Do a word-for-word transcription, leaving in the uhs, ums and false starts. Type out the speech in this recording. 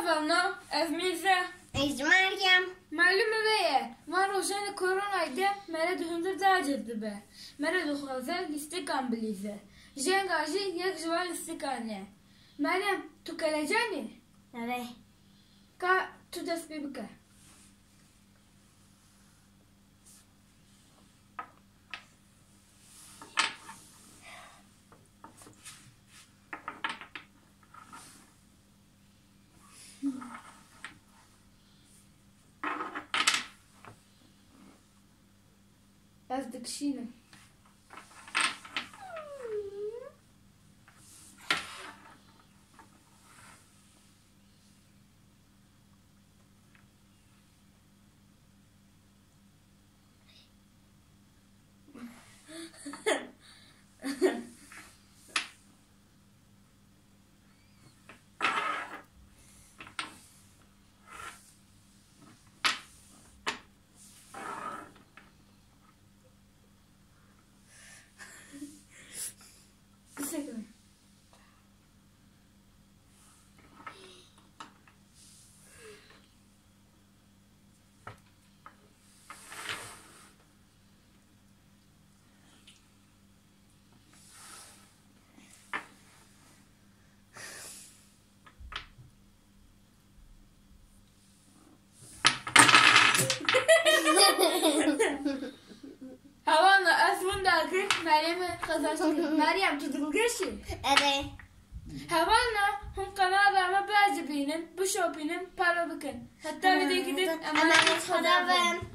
Vana, ez Mîrze. Ez Meryem. Malûm e vê ye, van rojanê koronayê de mere di hundir daha cêr dibe. Mere dixwaze lîstikan bilîze. Jenga jî yek ji van lîstikan e. Meryem, tu kelecan î? Erê. Ka tu dest pê bike. Ez dikişînim. Hevalno, ez winda kir, Meryemê qezenç kir. Meryem, tu dilgiş î? Erê. Hevalno, hûn qenala me biajibînin, bişopînin, paro bikin. Heta vîdekî din, emanet Xweda bin.